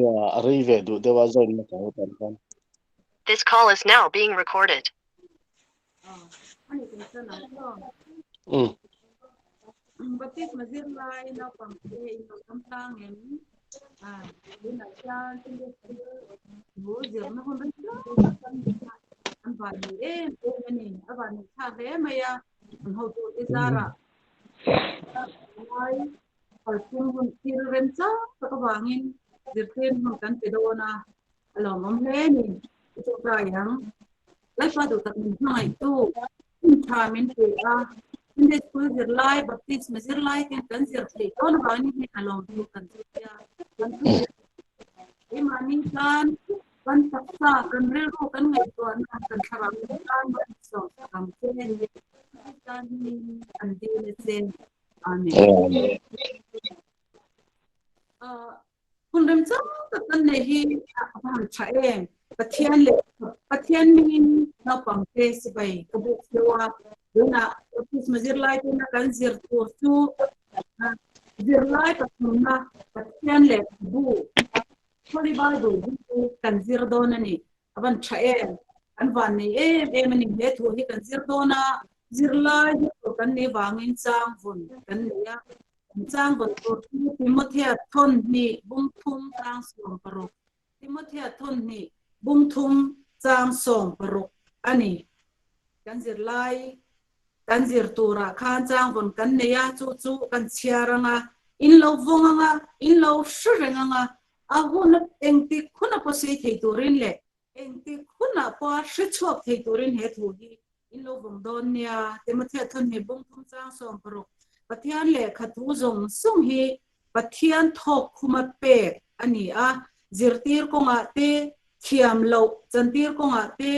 Nia, a rei ve duh deuh a join hmasa ho tan khan. This call is now being recorded. Umm. Baptisma zirlai naupangte in lo tam tlang em? Tunah hian Sunday School thu zirna hun rei tak tak kan nei a, an vannei em em a ni. A vannei thlak hle mai a, an hotute zarah lai kalphung hun thil remchang tak avangin zirtir hun kan pe dawn a, a lawmawm hle a ni. I tawngtai ang. Lalpa duh tak min hmangaihtu hun tha min pe a, Sunday School zirlai, Baptisma zirlai ten kan zir theih dawn avangin hei a lawmtu kan chu tia kan thu zir keimahni tan kan taksa, kan rilru, kan ngaihtuahna, kan thlarau tan kan sawm sak ang che. Tan hi an dil a che. Amen. Hun remchang tak kan nei hi a han tha em? Pathian leh Pathian mingin naupangte sipai ka buk deuh a, tunah baptisma zirlai tuna kan zir tur chu zirlai pathumna Pathian leh bu Holy Bible hi kan zir dawn a ni. A van tha em? Kan van nei em em a ni. He thu hi kan zir dawn a, zirlai zir tur kan nih vangin chang vun kan nei a. Kan chang vun tur chu Timothea thawn hnih bung thum chang 16. Timothea thawn hnih bung thum chang 16 a ni. Kan zirlai kan zir turah khan chang vun kan nei a, chu chu kan chhiar ang a, in lo vawng ang a, in lo hre reng ang a, A hun engtik hunah pawh sei thei turin leh engtik hunah pawha hre chhuak thei turin he thu hi in lo vawng dawn nia. Timothea thawhni bung thum chang 16, Pathian lehkha thu zawng zawng hi Pathian thawk khuma pek a ni a, zirtir kawngah te, thiam loh chantir kawngah te,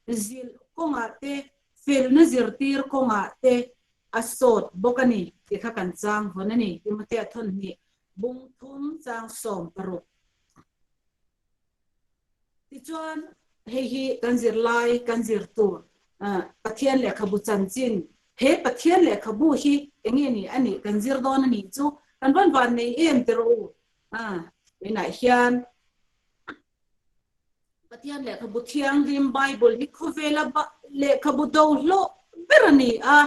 zilh kawngah te, felna zirtir kawngah te a sawt bawk a ni tih kha kan chang vawn a ni. Timothea thawhni bung thum chang 16. Tichuan, hei hi kan zirlai kan zir tur Pathian lehkhabu chanchin, he Pathian lehkhabu hi enge ni a nih kan zir dawn a nih chu kan rawn van nei em ti rawh u. Tunah hian Pathian lehkhabu thianghlim Bible hi khawvela lehkhabu do hlawh ber a ni a,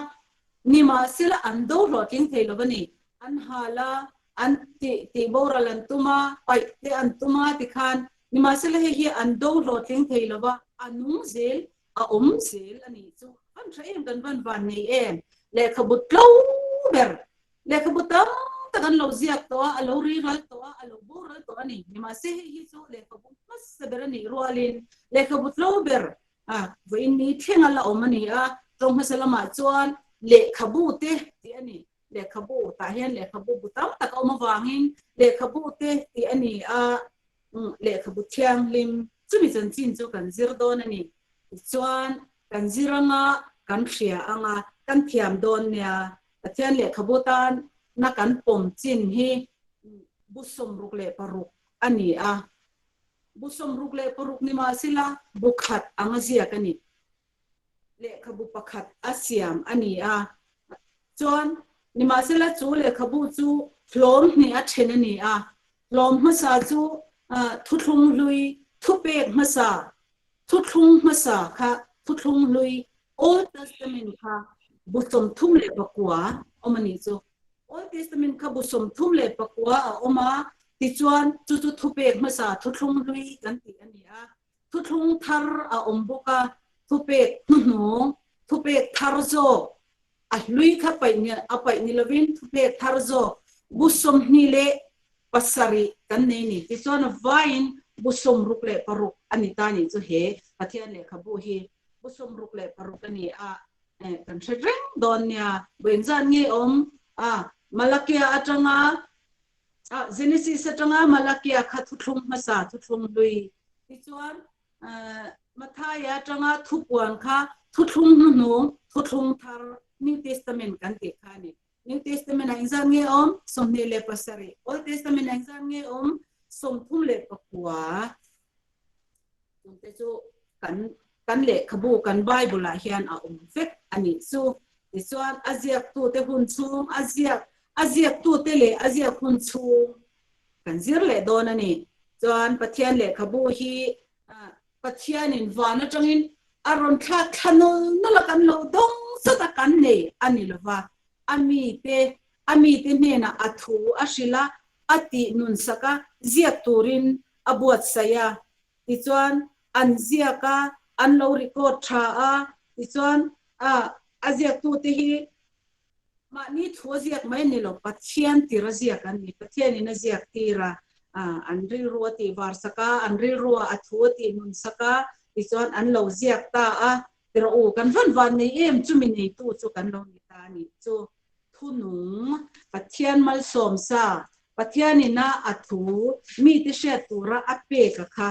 nimahsela an do hlawhtling thei lo a ni. An hal a, an tih tih boral an tum a, paih te an tum a tikhan nimahsela hei hi an do hlawhtling thei lo a, a nung zel, a awm zel a nih chu. Van tha em kan van van nei em? Lehkhabu tlo ber Lehkhabu tam tak an lo ziak tawh a, a lo riral tawh a, a lo boral tawh a ni. Nimahse hei hi chu lehkhabu hmasa ber a nih rualin lehkhabu tlo ber a vawiin ni thleng a la awm a ni a. Tawng hmasa lamah chuan lehkhabu te tih a ni. Lehkhabu tah hian lehkhabu bu tam tak a awm avangin lehkhabu te tih a ni a, lehkhabu thianghlim chumi chanchin chu kan zir dawn a ni. Tichuan kan zir anga kan hria anga kan thiam dawn nia. Pathian lehkhabu tan na kan pawm chin hi bu 66 a ni a. Bu 66 ni mah sila bu khat anga ziak a ni. Lehkhabu pakhat a siam a ni a. Chuan nimahsela chu lehkhabu chu hlawm hnih a then a ni a. Hlawm hmasa chu thuthlung hlui, thupek hmasa, thuthlung hmasa kha thuthlung hlui, Old Testament kha bu 39 awm a nih chu. Old Testament kha bu 39 a awm a, tichuan chu chu thupek hmasa thuthlung hlui kan tih a ni a. Thuthlung thar a awm bawk a, thupek hnuhnung, thupek thar zawk, a hlui kha paih ni a paih ni lovin thupek thar zawk bu 27 kan nei ni. Tichuan vaiin bu 66 a ni ta nih chu he Pathian lehkhabu hi bu 66 a ni a, kan hre reng dawn nia. Bu engzat nge awm a, Malakia atanga Genesis atanga Malakia kha thuthlung hmasa thuthlung hlui tichuan Mathaia atanga thupuan kha thuthlung hnuhnung thuthlung thar New Testament kan tih kha a ni. New Testament ah engzat nge awm? 27. Old Testament ah engzat nge awm? 39. Chungte chu kan kan lehkhabu kan Bible ah hian a awm vek a nih chu. Tichuan a ziaktute hun chhung a ziak a ziaktute leh a ziak hun chhung kan zir leh dawn a ni. Chuan Pathian lehkhabu hi Pathianin van atangin a rawn thlak thla nawl nawl a, kan lo dawng zat a, kan nei a ni lo va. A mite, a mite hnenah a thu a hrilh a, a tih nun sak a, ziak turin a buatsaih a. Tichuan, an ziak a, an lo record tha a, tichuan a a ziaktute hi Mahni thu a ziak mai ni lo, Pathian tir a ziak an ni. Pathianin a ziak tir a, an rilru a tih var sak a, an rilrua a thu a tih nun sak a, tichuan an lo ziak ta a, ti rawh u, kan van van nei em chumi neitu chu kan lo ni ta a nih chu. Thunung, Pathian malsawm sa, Pathianin a a thu mite hriat tura a pek a kha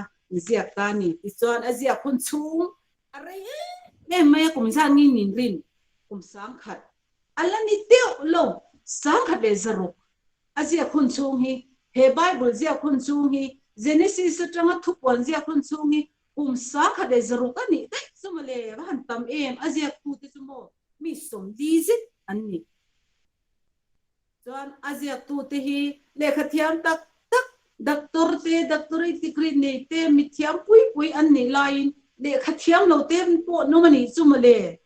ziak ta a ni. Tichuan a ziak hun chhung A rei em em mai a, kum zan nge nin rin kum sangkhat a la ni deuh lo, 1006 a ziak hun chhung hi, he Bible ziak hun chhung hi, Genesis atanga thupuan ziak hun chhung hi kum 1006 a nih daih chu mawle, va han tam em, a ziaktute chu maw mi 40 zet an ni. Chuan a ziaktute hi lehkha thiam tak tak, doctor te, doctorate degree nei te, mithiam pui pui an nih laiin lehkha thiam lo te pawh nawm a nih chu mawle.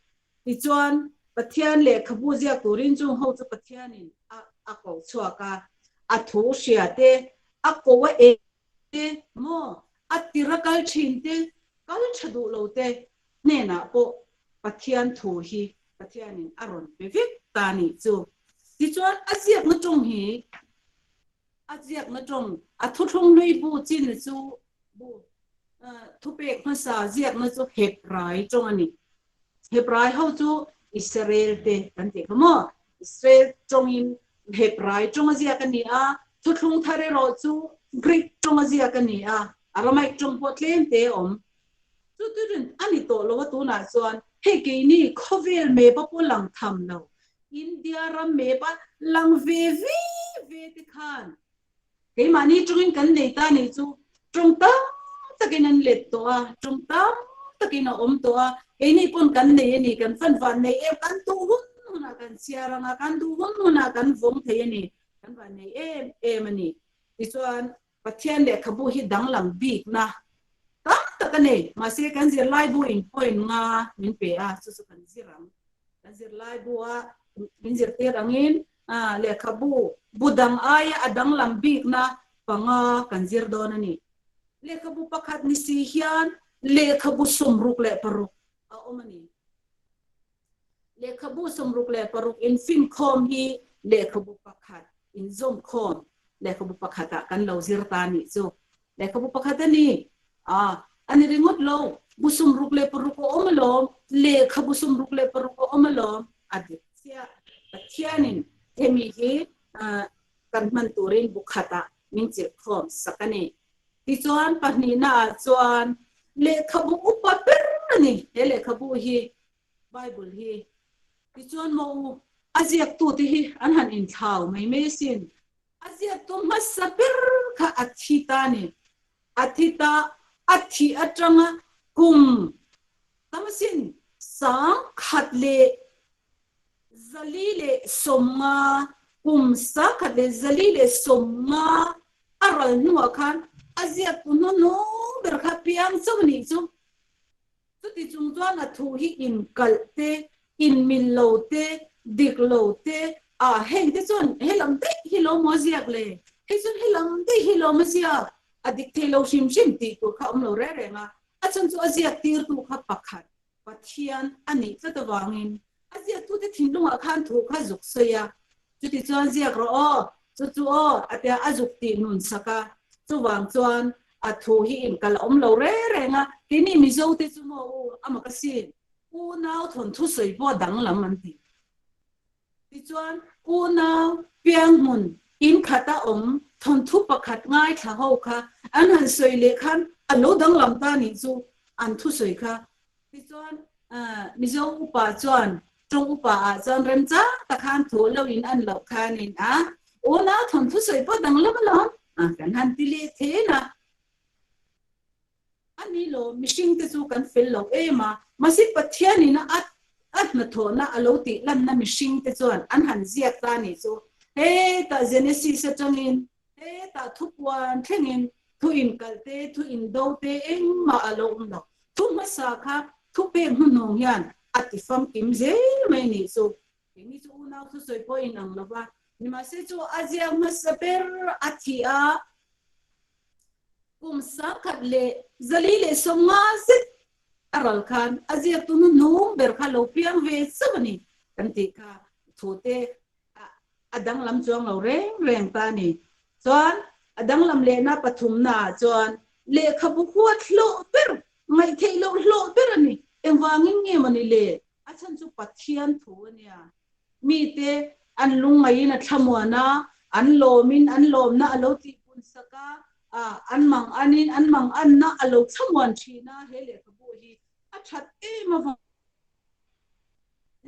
Tichuan Pathian lehkhabu ziak turin chung ho chu Pathianin a a koh chhuak a, a thu hria te, a ko a eng te maw, a tir a kal thin te, kal tha duh lo te hnenah pawh Pathian thu hi Pathianin a rawn pe vek ta nih chu. Tichuan a ziakna tawng hi a ziakna tawng a thuthlung hlui bu chin chu bu thupek hmasa ziakna chu Hebrai tawng a ni. Hebrai ho chu Israel te kan tih kha maw? Israel tawngin Hebrai tawng a ziak a ni a, thuthlung thar erawh chu Greek tawng a ziak a ni a, Aramaic tawng pawh tlem te a awm. Chu chu rin a ni tawh lo a tunah chuan hei keini khawvel map a pawh lang tham lo, India ram map a lang ve ve ve te khan keimahni tawngin kan nei ta nih chu tawng tam takin an let tawh a, tawng tam takin a awm tawh a, keini pawn kan nei a ni, kan fan van nei em, kan duh hun hunah kan chhiar ang a, kan duh hun hunah kan vawng thei a ni, kan van nei em em a ni. Tichuan Pathian lehkhabu hi danglam bikna tam tak a nei. Mahse, kan zirlaibu in point nga min pe a, chu chu kan zir ang. Kan zirlaibu a min zirtir angin lehkhabu bu dang aia a danglam bikna panga kan zir dawn a ni. Lehkhabu pakhat ni si hian lehkhabu 66 a awm a ni. Lehkhabu 66 infinkhawm hi lehkhabu pakhat inzawmkhawm lehkhabu pakhatah kan lo zir ta nih chu. Lehkhabu pakhat a ni. A, a ni ringawt lo. Bu 66 a awm alawm. Lehkhabu 66 a awm alawm. A dik chiah. Pathianin hemi hi kan hman turin bu khatah min chilhkhawm sak a ni. Tichuan pahnihnaah chuan lehkhabu upa ber a ni he lehkhabu hi, Bible hi. Tichuan maw u, a ziaktute hi an han inthlau mai mai asin. A ziaktu hmasa ber kha a thi ta a ni. A thi ta, a thih atanga kum tam asin, 1150, kum 1150 a ral hnuah khan a ziaktu hnuhnung ber kha piang chauh a nih chu. Chuti chung chuan a thu hi inkalh te, inmil lo te, dik lo te, ah heng te chuan he lam daih hi lo maw a ziak le, hei chuan he lam daih hi lo maw ziak, a dik thei lo hrim hrim tih tur kha a awm lo reng reng a, a chhan chu a ziak tirtu kha pakhat Pathian a nih tlat avangin a ziaktute thinlungah khan thu kha zuk sawi a, chuti chuan ziak rawh aw, chu chu aw a tia a zuk tih nun sak a, chuvang chuan a thu hi inkal a awm lo reng reng a, keini Mizote chu maw u a mak asin, unau thawnthu sawi pawh danglam an ti. Tichuan unau pianghmun in khata awm thawnthu pakhat ngaithla ho kha an han sawi leh khan a lo danglam ta nih chu an thusawi kha. Tichuan Mizo upa chuan tawng upa ah chuan remchang tak khan thu lo in an loh khanin a unau thawnthu sawi pawh danglam alawm kan han ti leh then a. A ni lo, mihringte chu kan fel lo em a, mahse Pathianin a a hnathawhna a lo tih lanna mihringte chuan an han ziak ta nih chu. Hetah Genesis atangin, hetah thupuan thlengin. Thu inkalh te, thu indo te engmah a lo awm lo. Thu hmasa kha thupek hnuhnung hian a ti famkim zel mai nih chu. Keini chu unau thusawi pawh inang lo va, nimahse chu a ziak hmasa ber a thi a, kum 1050 zet a ral khan a ziaktu hnuhnung ber kha lo piang ve chauh a ni kan tih kha thute a danglam chuang lo reng reng ta a ni. Chuan a danglam lehna pathumnaah chuan lehkhabu huat hlawh ber, ngaihtheih loh hlawh ber a ni. Engvangin nge maw ni le? A chhan chu Pathian thu a nia. Mite an lungngaihin a thlamuan a, an lawmin an lawmna a lo tihpun sak a, an mang anin an mang anna a lo thlamuan thin a, he lehkhabu hi a that em avang.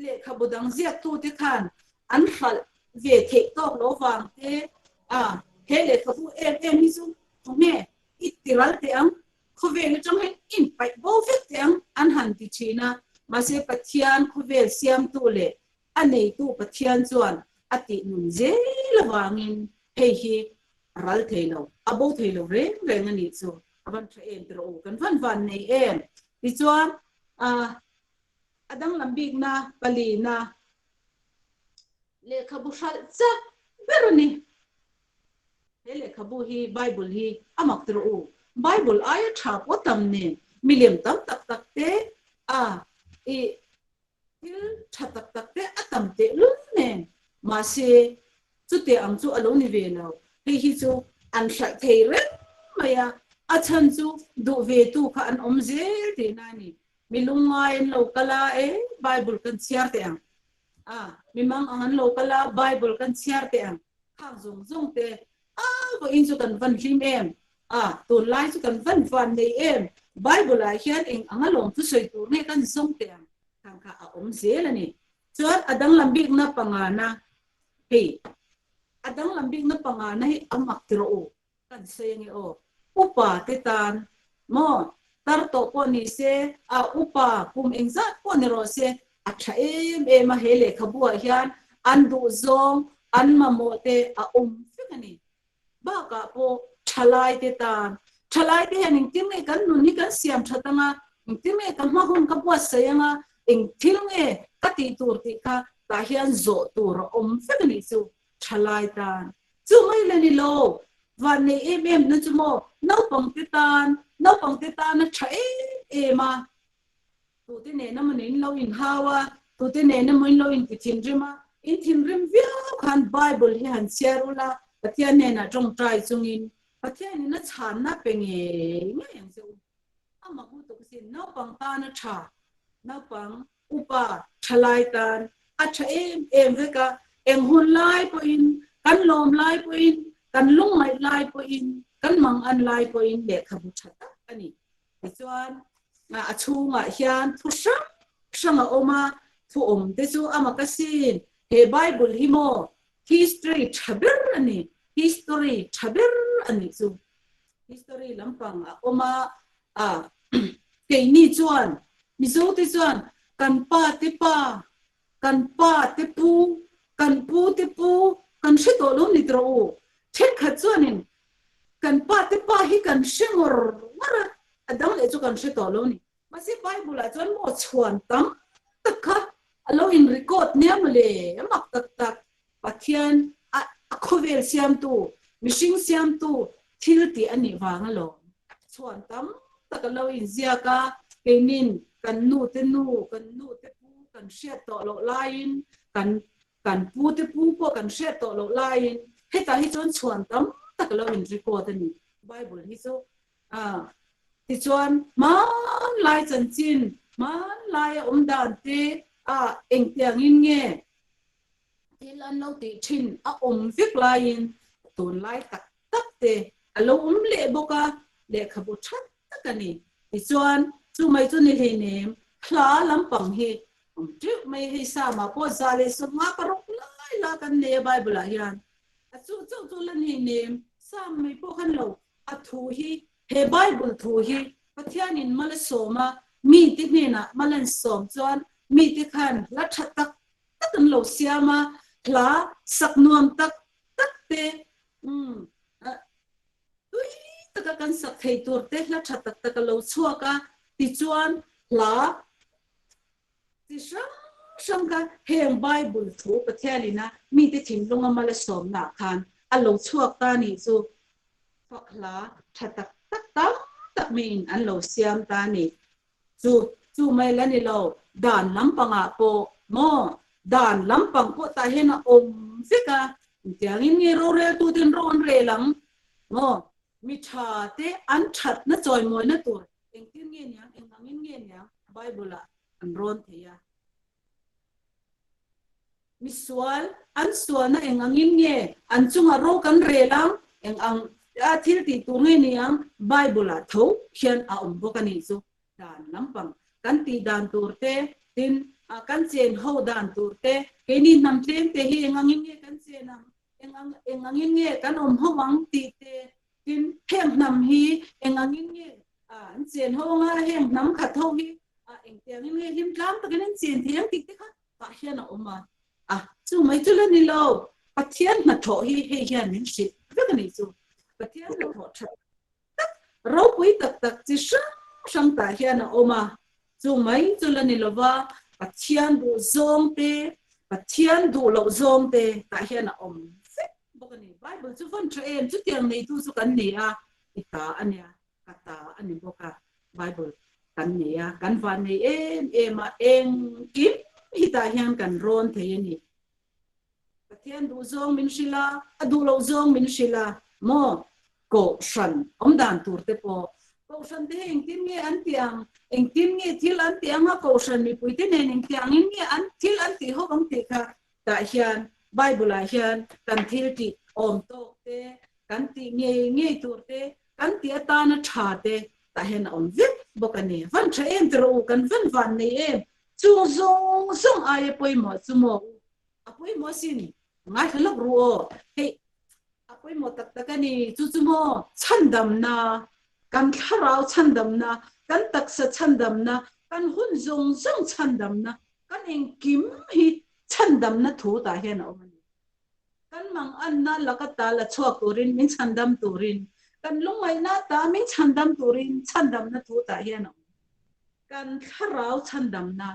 Lehkhabu dang ziaktute khan an hralh ve theih tawk lo vang te, a he lehkhabu em em hi chu tunge i tiral teh ang, khawvel atang hian inpaih bo vek teh ang an han ti thin a, mahse Pathian khawvel siamtu leh a neitu Pathian chuan a tih nun zel avangin hei hi a ral thei lo, a bo thei lo reng reng a nih chu. A van tha em tiraw u, kan van van nei em. Tichuan, a danglam bikna palina lehkhabu hralh chak ber a ni. He lehkhabu hi Bible hi a mak tiraw u. Bible aia tha pawh tam nen milem tam tak tak te a i thil tha tak tak te a tam teh lul nen mahse chute ang chu a lo ni ve lo. Hei hi chu an hralh thei reng mai a, a chhan chu duh ve tu kha an awm zel tihna a ni. Mi lungngai an lo kal a, e Bible kan chhiar teh ang. A, mi mang ang an lo kal a, Bible kan chhiar teh ang. Khang zawng zawng te, a vawiin chu kan van hlim em? A, tunlai chu kan van van nei em? Bible ah hian eng anga lawm thusawi tur nge kan zawng teh ang? Khang kha a awm zel a ni. Chuan a danglam bikna pangana hei, a danglam bikna pangana hi a mak ti rawh u. Kan sawi ange aw. Upa te tan maw tar tawh pawh ni se, a upa kum engzat pawh ni rawh se, a tha em em a he lehkhabu ah hian an duh zawng, an mamawh te a awm vek a ni. Bakah pawh thalai te tan, thalai te hian engtin nge kan nun hi kan siam that anga, engtin nge ka hma hun ka buatsaih anga, eng thil nge ka tih tur tih kha tah hian zawh tur a awm vek a nih chu thalai tan. Chu mai la ni lo, van nei em em na chu maw naupang te tan, naupang te tan a tha em em a, tute nen emaw in lo inhau a, tute nen emaw in lo inti thinrim a, in thinrim viau khan Bible hi han chhiar ula, Pathian hnenah tawngtai chungin Pathianin a chhanna pe ngei ngei ang che u. A mak lutuk asin, naupang tan a tha, naupang upa thalai tan a tha em em vek a, eng hun lai pawhin, kan lawm lai pawhin, kan lungngaih lai pawhin, kan mangan lai pawhin lehkhabu tha tak a ni. Tichuan, a chhungah hian thu hrang hrang a awm a, thu awm te chu a mak asin, he Bible hi maw history tha ber a ni, history tha ber a nih chu. History lampang a awm a, a keini chuan Mizo te chuan kan pa te pa, kan pa te pu, kan pu te pu kan hre tawh lo ni tawh u. Thenkhat chuanin kan pa te pa hi kan hre ngawr ngawr a, a dang leh chu kan hre tawh lo ni. Mahse Bible ah chuan maw chhuan tam tak kha a lo in record nia mawle, a mak tak tak. Pathian a a khawvel siamtu, mihring siamtu thil tih a nih vang alawm. Chhuan tam tak a lo inziak a, keinin kan nu te nu, kan nu te pu kan hriat tawh loh laiin, kan kan pu te pu pawh kan hriat tawh loh laiin hetah hi chuan chhuan tam tak a lo in record a ni. Bible hi chu a tichuan hmanlai chanchin, hmanlaia awm dan te a engtiangin nge Thil an lo tih thin a awm vek laiin tunlai tak tak te a lo awm leh bawk a, lehkhabu tha tak a ni. Tichuan, chu mai chu ni hleinem, hla lampang hi awm teuh mai hei Sama pawh 156 lai la kan nei a Bible ah hian. A chu chauh chu la ni hleinem, Sam mai pawh khan lo a thu hi, he Bible thu hi Pathianin mal a sawm a, mite hnenah mal an sawm chuan mite khan hla tha tak tak an lo siam a, hla sak nuam tak tak te, umm, tui taka kan sak thei tur te hla tha tak tak a lo chhuak a, tichuan hla chi hrang hrang kha heng Bible thu Pathianina mite thinlunga mal a sawmnaah khan a lo chhuak ta nih chu fak hla tha tak tak tam tak miin an lo siam ta a ni. Chu chu mai la ni lo, dan lampangah pawh maw? Dan lampang pawh tah hian a awm vek a, engtiangin nge roreltuten ro an rel ang maw? Mi tha te an thatna chawimawina tur engtin nge niang, eng angin nge niang Bible-ah an rawn thei a. Misual, an sualna eng angin nge an chungah ro kan rel ang, eng ang a thil tih tur nge ni ang, Bible-ah tho hian a awm bawk a nih chu. Dan lampang kan tih dan tur te, tin kan chen ho dan tur te, keini hnam tlem te hi eng angin nge kan chen ang, eng ang eng angin nge kan awm ho ang tih te, tin heng hnam hi eng angin nge an chen ho anga heng hnam khat ho hi engtiangin nge hlim tlang takin an chen thei ang tih te kha tah hian a awm a. A, chu mai chu la ni lo, Pathian hnathawh hi hei hian min hrilh vek a nih chu. Pathian hnathawh tha tak tak, ropui tak tak chi hrang hrang tah hian a awm a. Chu mai chu la ni lo va, Pathian duh zawng te, Pathian duh loh zawng te tah hian a awm vek bawk a ni. Bible chu vawn tha em, chutiang neitu chu kan ni a, i ta a nia. Ka ta a ni bawk a, Bible kan nei a, kan van nei em em a, engkim hi tah hian kan rawn thei a ni. Pathian duh zawng min hrilh a, a duh loh zawng min hrilh a, maw? Kohhran awm dan tur te pawh, Kohhran te hi engtin nge an tih ang, engtin nge thil an tih ang a, Kohhran mipui te nen engtiangin nge an thil an tih ho ang tih kha tah hian Bible ah hian kan thil tih awm tawk te, kan tih ngei ngei tur te, kan tih atana tha te tah hian a awm vek bawk a ni. Van tha em tiraw u, kan van van nei em? Chung zawng zawng aia pawimawh chu maw u? A pawimawh asin, ngaithla lawk ru aw. Hei, a pawimawh tak tak a ni. Chu chu maw chhandamna, kan thlarau chhandamna, kan taksa chhandamna, kan hun zawng zawng chhandamna, kan engkim hi chhandamna thu tah hian a awm a ni. Kan manganna laka ta la chhuak turin min chhandam turin, kan lungngaihna ta min chhandam turin chhandamna thu tah hian a awm. Kan thlarau chhandamna,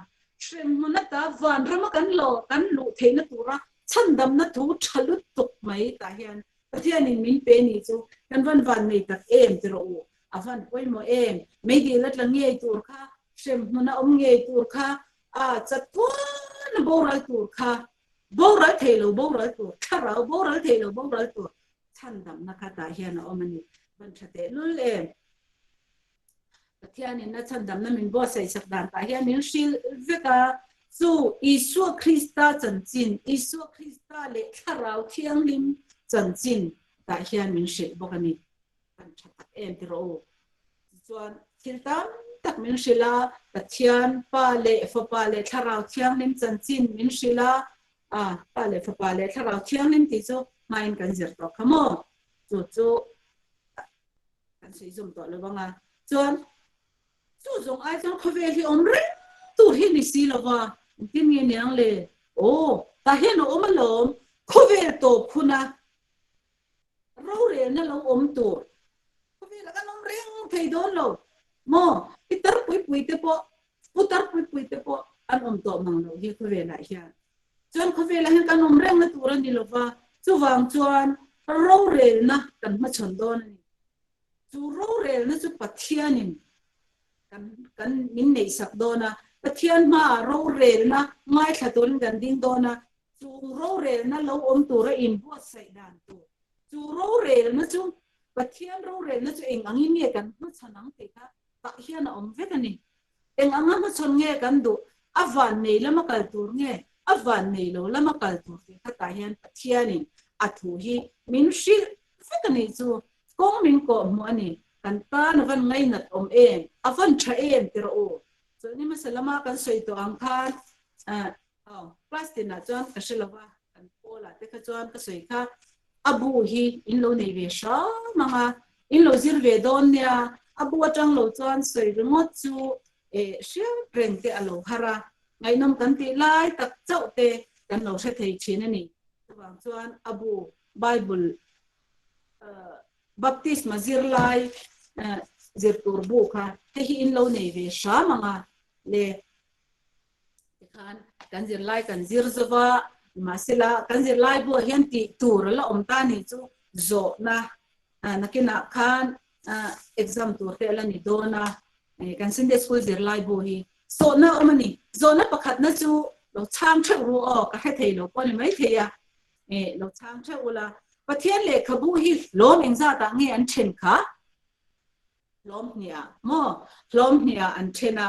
hremhmun ata vanrama kan lo kan luh theihna tura chhandamna thu tha lutuk mai tah hian Pathianin min pe ni chu kan van van nei tak em ti rawh u. A van pawimawh em? Meidil a tla ngei tur kha, hremhmun a awm ngei tur kha, a chatpuan a boral tur kha Boral thei lo boral tur, thlarau boral thei lo boral tur chhandamna kha tah hian a awm a ni. Van tha teh lul em. Pathianin a chhandamna min buatsaih sak dan tah hian min hrilh vek a, chu Isua Krista chanchin, Isua Krista leh Thlarau Thianghlim chanchin tah hian min hrilh bawk a ni. Van tha tak em ti rawh u. Tichuan thil tam tak min hrilh a, Pathian Pa leh Fapa leh Thlarau Thianghlim chanchin min hrilh a, a Pa leh Fapa leh Thlarau Thianghlim tih chu hmain kan zir tawh kha maw? Chu chu kan sawi zawm tawh lo ang a. Chuan chu zawng ai chuan khawvel hi awm reng tur hi ni si lo va, engtin nge niang le? Aw, tah hian a awm alawm, khawvel tawp hun a. Rorelna lo awm tur khawvelah kan awm reng thei dawn lo maw? Pitar pui pui te pawh, putar pui pui te pawh an awm tawh mang lo hi khawvelah hian. Chuan khawvelah hian kan awm rengna tur a ni lo va, chuvang chuan rorelna kan hmachhawn dawn a ni. Chu rorelna chu Pathianin kan kan min neihsak dawn a, Pathian hmaah rorelna ngaithla turin kan ding dawn a, Chung rorelna lo awm tura inbuatsaih dan tur. Chu rorelna chu, Pathian rorelna chu eng angin nge kan hmachhawn ang tih kha tah hian a awm vek a ni. Eng anga hmachhawn nge kan duh? A vannei lama kal tur nge? A vannei lo lama kal tur tih kha tah hian Pathianin a thu hi min hrilh vek a nih chu. Kawng min kawhhmuh a ni. Kan tan a van ngainat awm em? A van tha em ti rawh u. Chawlhni hmasa lama kan sawi tawh ang khan Aw, class tinah chuan ka hre lo va, kan pawlah te kha chuan ka sawi kha a bu hi in lo nei ve hram ang a, in lo zir ve dawn nia, a bu atang lo chuan sawi ringawt chu eh hriat reng te a lo har a, ngaihnawm kan tih lai tak chauh te kan lo hre thei thin a ni. Chuvang chuan a bu Bible eh. Baptisma zirlai zir tur bu kha hei hi in lo nei ve hram ang a le. Tikhan kan zirlai kan zir zova, nimahsela kan zirlai buah hian tih tur a la awm ta ni chu zawhna nakinah khan exam tur te a la ni dawn a, kan Sunday school zirlai bu hi zawhna a awm a ni. Zawhna pakhatna chu lo chhang theuh ru aw, ka hre thei lo pawh a ni maithei a, lo chhang theuh ula. Pathian lehkhabu hi hlawm engzatah nge an then kha? Hlawm hniah maw? Hlawm hniah an then a.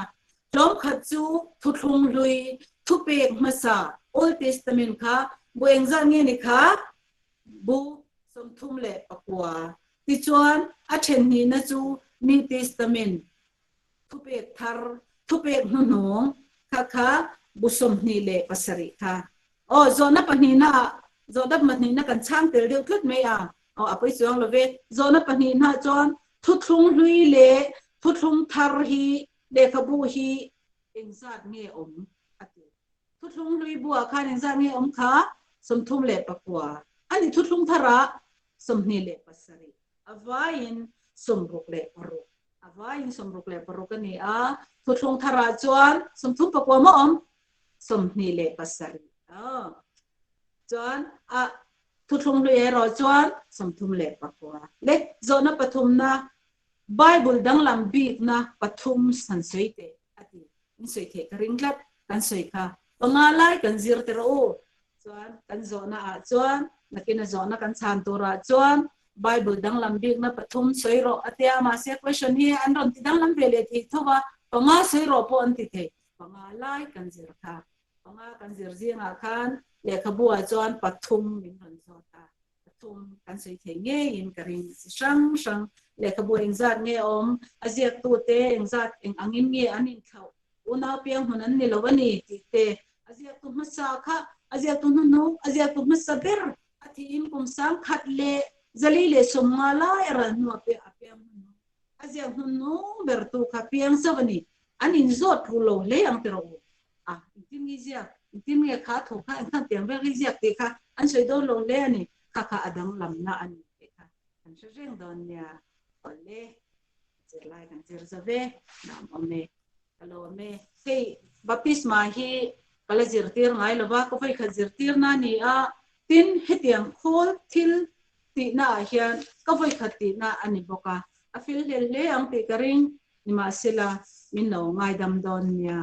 Hlawm khat chu thuthlung hlui, thupek hmasa, Old Testament kha bu engzat nge ni kha? Bu 39. Tichuan, a then hnihna chu New Testament, thupek thar, thupek hnuhnung kha kha bu 27 kha. Aw, zawhna pahnihna ah, zawhna pahnihna kan chhang tel deuh tlat mai a, aw a pawi chuang lo ve. Zawhna pahnihna ah chuan thuthlung hlui leh thuthlung thar hi lehkhabu hi engzat nge awm a ti. Thuthlung hlui bu ah khan engzat nge awm kha? 39. A ni thuthlung thar ah 27. A vaiin 66. A vaiin 66 a ni a, thuthlung thar ah chuan 39 maw awm? 27 aw chuan a thuthlung hlui erawh chuan 39 le zawhna pathumna Bible danglam bikna pathum san sawi teh a ti in sawi theih ka ring tlat kan sawi kha panga lai kan zir te rawh u chuan kan zawhna ah chuan nakin a zawhna kan chhan tur ah chuan Bible danglam bikna pathum sawi rawh a tia mahse question hi an rawn ti danglam ve leh thei tho a panga sawi rawh pawh an ti thei Panga lai kan zir kha. Panga kan zir zingah khan lehkhabu ah chuan pathum min rawn zawt a. Pathum kan sawi thei ngeiin ka ring chi hrang hrang. Lehkhabu engzat nge awm, a ziaktute engzat eng angin nge an inthlauh, unau piang hmun an ni lo a ni tih te, a ziaktu hmasa kha a ziaktu hnuhnung, a ziaktu hmasa ber a thiin kum 1150 lai a ral hnuah pawh a piang hnuhnung. A ziak hnuhnung bertu kha piang zauh a ni. An inzawt ru lo hle ang tiraw u. A, engtin nge ziak, engtin nge kha tho kha engkhan tiang vel hi ziak tih kha an sawi dawn lo hle a ni. Kha kha a danglamna a ni tih kha kan hre reng dawn nia. Awle, zirlai kan zir zo ve, nuam awm e, ka lawm e. Hei, baptisma hi ka la zirtir ngai lo va, ka vawikhat zirtirna a ni a, tin hetiang khawl thil tihna ah hian ka vawikhat tihna a ni bawk a, a fel hlel hle ang tih ka ring. Nimahsela, min lo ngaidam dawn nia.